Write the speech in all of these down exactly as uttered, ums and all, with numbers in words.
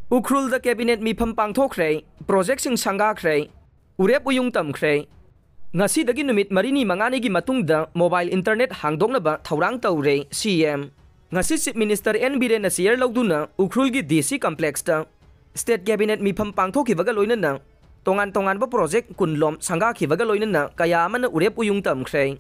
ꯎꯈ꯭ꯔꯨꯜꯗ cabinet ꯃꯤꯐꯝ ꯄꯥꯡꯊꯣꯛꯈ꯭ꯔꯦ, projectꯁꯤꯡ ꯁꯪꯒꯥꯈ꯭ꯔꯦ, ꯎꯔꯦꯞ ꯎꯌꯨꯡ ꯇꯝꯈ꯭ꯔꯦ꯫ ꯉꯁꯤꯗꯒꯤ ꯅꯨꯃꯤꯠ ꯃꯔꯤꯅꯤ ꯃꯉꯥꯅꯤꯒꯤ ꯃꯇꯨꯡꯗ mobile internet ꯍꯥꯡꯗꯣꯛꯅꯕ ꯊꯧꯔꯥꯡ ꯇꯧꯔꯦ ꯁꯤ ꯑꯦꯝ꯫ ꯉꯁꯤ Chief Minister ꯑꯦꯟ ꯕꯤꯔꯦꯟꯅ chair ꯂꯧꯗꯨꯅ ꯎꯈ꯭ꯔꯨꯜꯒꯤ ꯗꯤ ꯁꯤ complexꯇ state cabinet ꯃꯤꯐꯝ ꯄꯥꯡꯊꯣꯛꯈꯤꯕꯒ ꯂꯣꯏꯅꯅ ꯇꯣꯉꯥꯟ ꯇꯣꯉꯥꯟꯕ project ꯀꯨꯟꯂꯣꯝ ꯁꯪꯒꯥꯈꯤꯕꯒ ꯂꯣꯏꯅꯅ ꯀꯌꯥ ꯑꯃꯅ ꯎꯔꯦꯞ ꯎꯌꯨꯡ ꯇꯝꯈ꯭ꯔꯦ꯫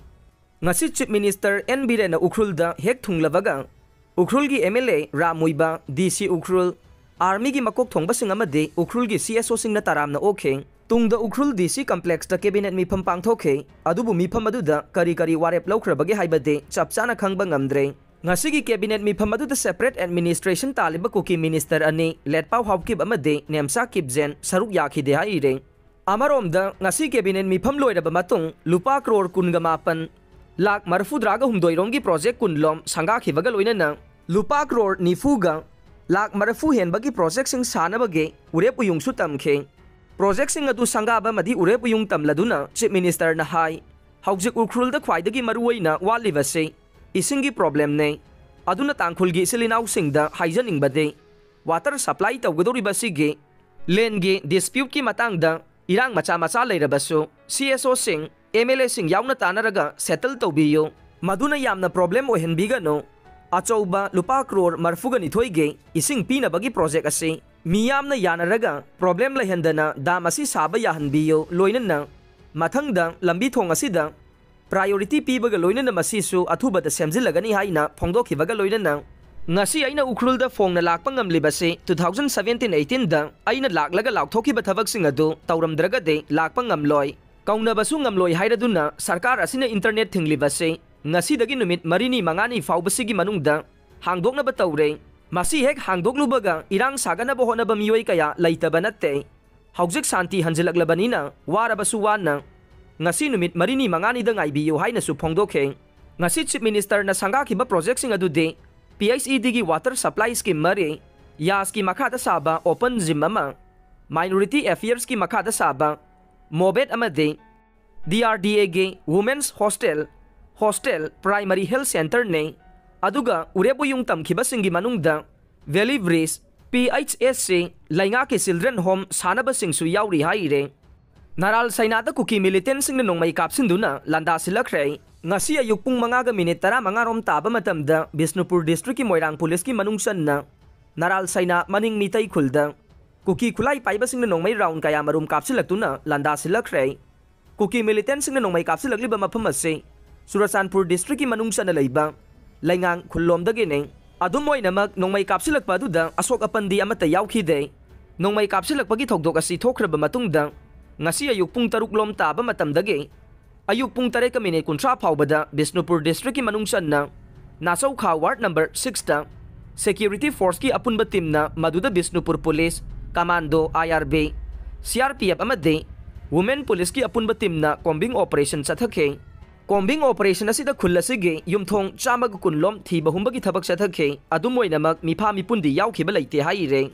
ꯉꯁꯤ Chief Minister ꯑꯦꯟ ꯕꯤꯔꯦꯟꯅ ꯎꯈ꯭ꯔꯨꯜꯗ ꯍꯦꯛ ꯊꯨꯡꯂꯕꯒ ꯎꯈ꯭ꯔꯨꯜꯒꯤ ꯑꯦꯝ ꯑꯦꯜ ꯑꯦ ꯔꯥꯝ ꯃꯨꯏꯕ, ꯗꯤ ꯁꯤ ꯎꯈ꯭ꯔꯨꯜ, ꯑꯥꯔꯃꯤꯒꯤ ꯃꯀꯣꯛ ꯊꯣꯡꯕꯁꯤꯡ ꯑꯃꯗꯤ ꯎꯈ꯭ꯔꯨꯜꯒꯤ ꯁꯤ ꯑꯦꯁ ꯑꯣꯁꯤꯡꯅ ꯇꯔꯥꯝꯅ ꯑꯣꯛꯈꯤ꯫ ꯇꯨꯡꯗ ꯎꯈ꯭ꯔꯨꯜ ꯗꯤ ꯁꯤ complexꯇ cabinet ꯃꯤꯐꯝ ꯄꯥꯡꯊꯣꯛꯈꯤ꯫ ꯑꯗꯨꯕꯨ ꯃꯤꯐꯝ ꯑꯗꯨꯗ ꯀꯔꯤ ꯀꯔꯤ ꯋꯥꯔꯦꯞ ꯂꯧꯈ꯭ꯔꯕꯒꯦ ꯍꯥꯏꯕꯗꯤ ꯆꯞ ꯆꯥꯅ ꯈꯪꯕ ꯉꯝꯗ꯭ꯔꯦ꯫ ꯉꯁꯤꯒꯤ cabinet ꯃꯤꯐꯝ ꯑꯗꯨꯗ separate administration ꯇꯥꯜꯂꯤꯕ ꯀꯨꯀꯤ minister ꯑꯅꯤ, ꯂꯦꯠꯄꯥꯎ ꯍꯥꯎꯀꯤꯞ ꯑꯃꯗꯤ ꯅꯦꯝꯁꯥ ꯀꯤꯞꯖꯦꯟ ꯁꯔꯨꯛ ꯌꯥꯈꯤꯗꯦ ꯍꯥꯏꯔꯤ꯫ ꯑꯃꯔꯣꯝꯗ ꯉꯁꯤ cabinet ꯃꯤꯐꯝ ꯂꯣꯏꯔꯕ ꯃꯇꯨꯡ ꯂꯨꯄꯥ ꯀ꯭ꯔꯣꯔ ꯀꯨꯟꯒ ꯃꯥꯄꯟ ꯂꯥꯈ ꯃꯔꯤꯐꯨꯇꯔꯥꯒ ꯍꯨꯝꯗꯣꯏꯔꯣꯝꯒꯤ project ꯀꯨꯟꯂꯣꯝ ꯁꯪꯒꯥꯈꯤꯕꯒ ꯂꯣꯏꯅꯅ ꯂꯨꯄꯥ ꯀ꯭ꯔꯣꯔ ꯅꯤꯐꯨꯒ ꯂꯥꯈ ꯃꯔꯤꯐꯨ ꯍꯦꯟꯕꯒꯤ projectꯁꯤꯡ ꯁꯥꯅꯕꯒꯤ ꯎꯔꯦꯞ ꯎꯌꯨꯡꯁꯨ ꯇꯝꯈꯤ꯫ Projectꯁꯤꯡ ꯑꯗꯨ ꯁꯪꯒꯥꯕ ꯑꯃꯗꯤ ꯎꯔꯦꯞ ꯎꯌꯨꯡ ꯇꯝꯂꯗꯨꯅ Chief Ministerꯅ ꯍꯥꯏ, ꯍꯧꯖꯤꯛ ꯎꯈ꯭ꯔꯨꯜꯗ ꯈ꯭ꯋꯥꯏꯗꯒꯤ ꯃꯔꯨꯑꯣꯏꯅ ꯋꯥꯠꯂꯤꯕꯁꯤ ꯏꯁꯤꯡꯒꯤ problemꯅꯤ꯫ ꯑꯗꯨꯅ ꯇꯥꯡꯈꯨꯜꯒꯤ ꯏꯆꯤꯜ ꯏꯅꯥꯎꯁꯤꯡꯗ ꯍꯥꯏꯖꯅꯤꯡꯕꯗꯤ, water supply ꯇꯧꯒꯗꯧꯔꯤꯕꯁꯤꯒꯤ landꯒꯤ disputeꯀꯤ ꯃꯇꯥꯡꯗ ꯏꯔꯥꯡ ꯃꯆꯥ ꯃꯆꯥ ꯂꯩꯔꯕꯁꯨ, ꯁꯤ ꯑꯦꯁ ꯑꯣꯁꯤꯡ, ꯑꯦꯝ ꯑꯦꯜ ꯑꯦꯁꯤꯡ ꯌꯥꯎꯅ ꯇꯥꯟꯅꯔꯒ settle ꯇꯧꯕꯤꯌꯨ꯫ ꯃꯗꯨꯅ ꯌꯥꯝꯅ problem ꯑꯣꯏꯍꯟꯕꯤꯒꯅꯨ꯫ ꯑꯆꯧꯕ ꯂꯨꯄꯥ ꯀ꯭ꯔꯣꯔ ꯃꯔꯤꯐꯨꯒ ꯅꯤꯊꯣꯏꯒꯤ ꯏꯁꯤꯡ ꯄꯤꯅꯕꯒꯤ project ꯑꯁꯤ ꯃꯤꯌꯥꯝꯅ ꯌꯥꯅꯔꯒ problem ꯂꯩꯍꯟꯗꯅ dam ꯑꯁꯤ ꯁꯥꯕ ꯌꯥꯍꯟꯕꯤꯌꯨ꯫ ꯂꯣꯏꯅꯅ ꯃꯊꯪꯗ ꯂꯝꯕꯤ ꯊꯣꯡ ꯑꯁꯤꯗ priority ꯄꯤꯕꯒ ꯂꯣꯏꯅꯅ ꯃꯁꯤꯁꯨ ꯑꯊꯨꯕꯗ ꯁꯦꯝꯖꯤꯜꯂꯒꯅꯤ ꯍꯥꯏꯅ ꯐꯣꯡꯗꯣꯛꯈꯤꯕꯒ ꯂꯣꯏꯅꯅ ꯉꯁꯤ ꯑꯩꯅ ꯎꯈ꯭ꯔꯨꯜꯗ ꯐꯣꯡꯅ ꯂꯥꯛꯄ ꯉꯝꯂꯤꯕꯁꯤ two thousand seventeen eighteenꯗ ꯑꯩꯅ ꯂꯥꯛꯂꯒ ꯂꯥꯎꯊꯣꯛꯈꯤꯕ ꯊꯕꯛꯁꯤꯡ ꯑꯗꯨ ꯇꯧꯔꯝꯗ꯭ꯔꯒꯗꯤ ꯂꯥꯛꯄ ꯉꯝꯂꯣꯏ꯫ ꯀꯧꯅꯕꯁꯨ ꯉꯝꯂꯣꯏ ꯍꯥꯏꯔꯗꯨꯅ ꯁꯔꯀꯥꯔ ꯑꯁꯤꯅ internet ꯊꯤꯡꯂꯤꯕꯁꯤ ꯉꯁꯤꯗꯒꯤ ꯅꯨꯃꯤꯠ ꯃꯔꯤꯅꯤ ꯃꯉꯥꯅꯤ ꯐꯥꯎꯕꯁꯤꯒꯤ ꯃꯅꯨꯡꯗ ꯍꯥꯡꯗꯣꯛꯅꯕ ꯇꯧꯔꯦ꯫ ꯃꯁꯤ ꯍꯦꯛ ꯍꯥꯡꯗꯣꯛꯂꯨꯕꯒ ꯏꯔꯥꯡ ꯁꯥꯒꯠꯅꯕ ꯍꯣꯠꯅꯕ ꯃꯤꯑꯣꯏ ꯀꯌꯥ ꯂꯩꯇꯕ ꯅꯠꯇꯦ꯫ ꯍꯧꯖꯤꯛ ꯁꯥꯟꯇꯤ ꯍꯟꯖꯤꯜꯂꯛꯂꯕꯅꯤꯅ ꯋꯥꯔꯕꯁꯨ ꯋꯥꯅ ꯉꯁꯤ ꯅꯨꯃꯤꯠ ꯃꯔꯤꯅꯤ ꯃꯉꯥꯅꯤꯗ ꯉꯥꯏꯕꯤꯌꯨ ꯍꯥꯏꯅꯁꯨ ꯐꯣꯡꯗꯣꯛꯈꯤ꯫ ꯉꯁꯤ Chief Ministerꯅ ꯁꯪꯒꯥꯈꯤꯕ projectꯁꯤꯡ ꯑꯗꯨꯗꯤ P H E Dꯒꯤ water supply scheme ꯃꯔꯤ, ꯌꯥꯁꯀꯤ ꯃꯈꯥꯗ ꯁꯥꯕ open gym ꯑꯃ, Minority Affairsꯀꯤ ꯃꯈꯥꯗ ꯁꯥꯕ MOBET ꯑꯃꯗꯤ D R D Aꯒꯤ Women's Hostel, Hostel Primary Health Centreꯅꯤ꯫ ꯑꯗꯨꯒ ꯎꯔꯦꯞ ꯎꯌꯨꯡ ꯇꯝꯈꯤꯕꯁꯤꯡꯒꯤ ꯃꯅꯨꯡꯗ Valley Bridge, P H S C, ꯂꯩꯉꯥꯛꯀꯤ ꯆꯤꯜꯗ꯭ꯔꯦꯟ ꯍꯣꯝ ꯁꯥꯟꯅꯕꯁꯤꯡꯁꯨ ꯌꯥꯎꯔꯤ ꯍꯥꯏꯔꯦ꯫ ꯅꯔꯥꯜ ꯁꯥꯏꯅꯥꯗ ꯀꯨꯀꯤ ꯃꯤꯂꯤꯇꯦꯟꯁꯤꯡꯅ ꯅꯣꯡꯃꯩ ꯀꯥꯞꯁꯤꯟꯗꯨꯅ ꯂꯥꯟꯗꯥꯁꯤꯜꯂꯛꯈ꯭ꯔꯦ꯫ ꯉꯁꯤ ꯑꯌꯨꯛ ꯄꯨꯡ ꯃꯉꯥꯒ ꯃꯤꯅꯤꯠ ꯇꯔꯥꯃꯉꯥ ꯔꯣꯝ ꯇꯥꯕ ꯃꯇꯝꯗ ꯕꯤꯁꯅꯨꯄꯨꯔ ꯗꯤꯁꯇ꯭ꯔꯤꯛꯀꯤ ꯃꯣꯏꯔꯥꯡ ꯄꯨꯂꯤꯁꯀꯤ ꯃꯅꯨꯡ ꯆꯟꯅ ꯅꯔꯥꯜ ꯁꯥꯏꯅꯥ ꯃꯅꯤꯡ ꯃꯤꯇꯩ ꯈꯨꯜꯗ ꯀꯨꯀꯤ ꯈꯨꯠꯂꯥꯏ ꯄꯥꯏꯕꯁꯤꯡꯅ ꯅꯣꯡꯃꯩ ꯔꯥꯎꯟ ꯀꯌꯥ ꯃꯔꯨꯝ ꯀꯥꯞꯁꯤꯜꯂꯛꯇꯨꯅ ꯂꯥꯟꯗꯥꯁꯤꯜꯂꯛꯈ꯭ꯔꯦ꯫ ꯀꯨꯀꯤ ꯃꯤꯂꯤꯇꯦꯟꯁꯤꯡꯅ ꯅꯣꯡꯃꯩ ꯀꯥꯞꯁꯤꯜꯂꯛꯂꯤꯕ ꯃꯐꯝ ꯑꯁꯤ ꯆꯨꯔꯆꯥꯟꯄꯨꯔ ꯗꯤꯁꯇ꯭ꯔꯤꯛꯀꯤ ꯃꯅꯨꯡ ꯆꯟꯅ ꯂꯩꯕ ꯂꯩꯉꯥꯡ ꯈꯨꯜꯂꯣꯝꯗꯒꯤꯅꯤ꯫ ꯑꯗꯨꯝ ꯑꯣꯏꯅꯃꯛ, ꯅꯣꯡꯃꯩ ꯀꯥꯞꯁꯤꯜꯂꯛꯄ ꯑꯗꯨꯗ ꯑꯁꯣꯛ ꯑꯄꯟꯗꯤ ꯑꯃꯠꯇ ꯌꯥꯎꯈꯤꯗꯦ꯫ ꯅꯣꯡꯃꯩ ꯀꯥꯞꯁꯤꯜꯂꯛꯄꯒꯤ ꯊꯧꯗꯣꯛ ꯑꯁꯤ ꯊꯣꯛꯈ꯭ꯔꯕ ꯃꯇꯨꯡꯗ, ꯉꯁꯤ ꯑꯌꯨꯛ ꯄꯨꯡ ꯇꯔꯨꯛ ꯂꯣꯝ ꯇꯥꯕ ꯃꯇꯝꯗꯒꯤ ꯑꯌꯨꯛ ꯄꯨꯡ ꯇꯔꯦꯠꯀ ꯃꯤꯅꯤꯠ ꯀꯨꯟꯊ꯭ꯔꯥ ꯐꯥꯎꯕꯗ ꯕꯤꯁꯅꯨꯄꯨꯔ ꯗꯤꯁꯇ꯭ꯔꯤꯛꯀꯤ ꯃꯅꯨꯡ ꯆꯟꯅ ꯅꯥꯆꯧꯈꯥ ꯋꯥꯔꯗ ꯅꯝꯕꯔ ꯁꯤꯛꯁꯇ ꯁꯦꯀ꯭ꯌꯨꯔꯤꯇꯤ ꯐꯣꯔꯁꯀꯤ ꯑꯄꯨꯟꯕ ꯇꯤꯝꯅ, ꯃꯗꯨꯗ Bishnupur police, commando, I R B, C R P F ꯑꯃꯗꯤ ꯋꯨꯃꯦꯟ ꯄꯨꯂꯤꯁꯀꯤ ꯑꯄꯨꯟꯕ ꯇꯤꯝꯅ ꯀꯣꯝꯕꯤꯡ ꯑꯣꯄꯔꯦꯁꯟ ꯆꯠꯊꯈꯤ꯫ ꯀꯣꯝꯕꯤꯡ ꯑꯣꯄꯔꯦꯁꯟ ꯑꯁꯤꯗ ꯈꯨꯜ ꯑꯁꯤꯒꯤ ꯌꯨꯝꯊꯣꯡ ꯆꯥꯝꯃꯒ ꯀꯨꯟ ꯂꯣꯝ ꯊꯤꯕ ꯍꯨꯝꯕꯒꯤ ꯊꯕꯛ ꯆꯠꯊꯈꯤ꯫ ꯑꯗꯨꯝ ꯑꯣꯏꯅꯃꯛ, ꯃꯤꯐꯥ ꯃꯤꯄꯨꯟꯗꯤ ꯌꯥꯎꯈꯤꯕ ꯂꯩꯇꯦ ꯍꯥꯏꯔꯦ꯫